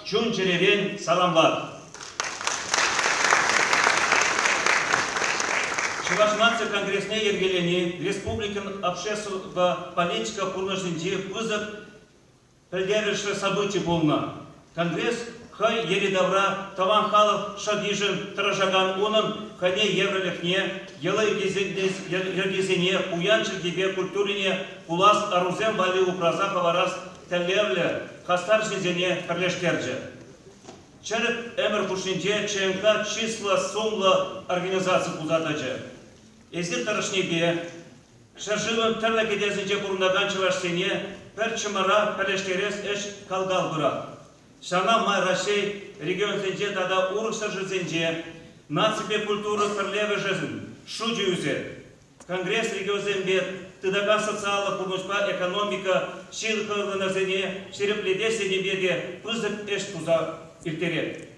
Чун-чӗререн саламлар! Чӑваш наци конгресне йӗркелени республикӑн обществӑпа политика пурнӑҫӗнчи пысӑк пӗлтерӗшлӗ событи пулнӑ. Конгресс хӑй йӗри-тавра тӑван халӑх шӑпишӗн тӑрӑшакан унӑн хӑйне евӗрлӗхне, йӑли-йӗркисене, пуян чӗлхипе культурине пулас ӑрусем валли упраса хӑварас тӗллевлӗ хастар ҫынсене пӗрлештерчӗ. Чӗрӗк ӗмӗр хушшинче ЧНК чыслӑ, сумлӑ организаци пулса тӑчӗ. Эсир тӑрӑшнипе ҫӗршывӑн тӗрлӗ кӗтесӗнче пурӑнакан чӑвашсене пӗр чӑмӑра пӗрлештерес ӗҫ кал-кал пырать. Ҫавна май Раҫҫей регионсенче тата урӑх ҫӗршывсенче наципе культура пӗрлевӗшӗн шучӗ ӳсет. Конгресс регионсемпе тытакан социаллӑ пурнӑҫпа экономика ҫыхӑнӑвӗсене ҫирӗплетес енӗпе те пысӑк ӗҫ туса ирттерет.